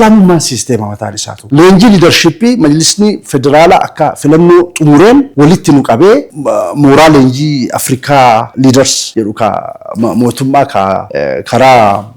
Islaamummaan siisteema mataan isaatu. Leenjii leadership majlisni federaalaa akka filannoo xumureen walitti nu qabee mooraa leenjii Afrikaa Leaders jedhu ka mootummaa ka karaa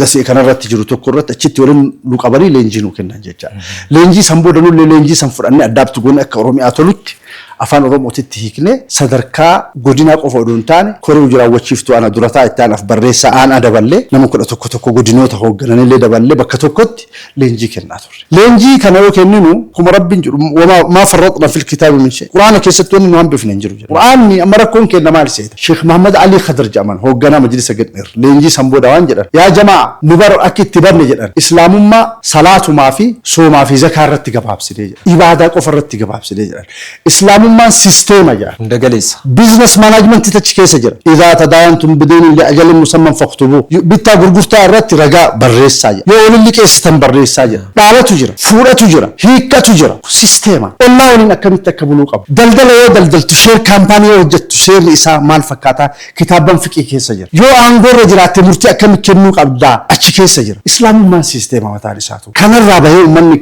Dasee kanarratti jiru tokko irratti achitti waliin nu qabanii leenjii nu kennan jecha. Leenjii san booda nullee leenjii san fudhannee adapt goone, akka Oromiyaa tolutti afaan Oromootitti hiiknee, sadarkaa godinaa qofa odoo hin taane koree hojii raawwachiiftuu ana durataa, itti aanaaf barreessaa aanaa daballee, nama 11 tokko godinoota hooggananillee daballee bakka tokkotti leenjii kennaa turre. Leenjii kana yoo kenninu, kuma Rabbiin jedhu, وما فرطنا في الكتاب من شيء, quraana keessatti wanni nu hambifne hin jiru jedha. Quraanni amma rakkoon kenna maal seeta? Sheekh Muhammad Ali Khadr jedhaman, hoogganaa majlisa Gadheer, leenjii san booda waan jedhan: "Yaa jamaa, nu bar akka itti barne," jedhan, "islaamummaa salaatumaa fi soomaa fi zakaa irratti gabaabsinee," jedhan. "Ibaadaa qofa irratti gabaabsinee," jedhan. "Islaamummaan sisteema," jedhan. Hunda galeessa. Business management achi keessa jira. إذا تداينتم بدين لأجل مسمى فاكتبوه. Bittaa gurgurtaa irratti ragaa barreessaa jira. Yoo waliin liqeessitan barreessaa jira. Dhaalatu jira. Fuudhatu jira. Hiikkatu jira. Sisteema. Ollaa waliin akkamitti akka buluu qabu. Daldala yoo daldaltu, share company yoo hojjettu, seerri isaa maal fakkaataa kitaabban fiqii keessa jira. Yoo aangoorra jiraatte murtii akkamitti kennuu qabdaa achi keessa jira. Islaamummaan sisteema mataan isaatu. Kanarraa bahee uummanni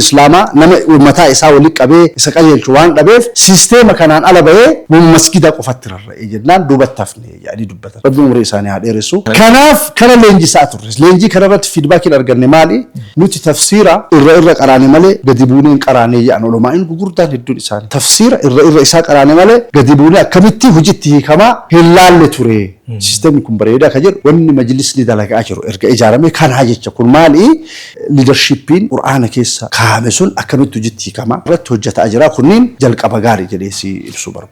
islaamaa nama mataa isaa walitti qabee isa qajeelchu waan dhabeef, sisteema kanaan ala bahee masgida qofatti rarra'ee jennaan duubatti hafne jedhanii dubbatan. Rabbi umurii isaanii haa dheeressu. Kanaaf kana leenjisaa turre. Leenjii kana irratti feedbackiin arganne maali? Nuti tafsiira irra irra qaraane malee gadi buunee hin qaraanee jedhan olomaa'in gurguddaan hedduun isaanii. Tafsiira irra irra isaa qaraane malee gadi buunee akkamitti hojiitti hiikamaa hin laalle ture. Sisteemni kun bareedaa ka jedhu wanni majlisni dalagaa jiru erga ijaarame kanaa jecha. Kun maali? Leadershipiin qur'aana keessa kaa'ame sun akkamitti hojiitti hiikamaa irratti hojjetaa jira. Kunniin jalqaba gaarii jedhee si ibsuu barbaada.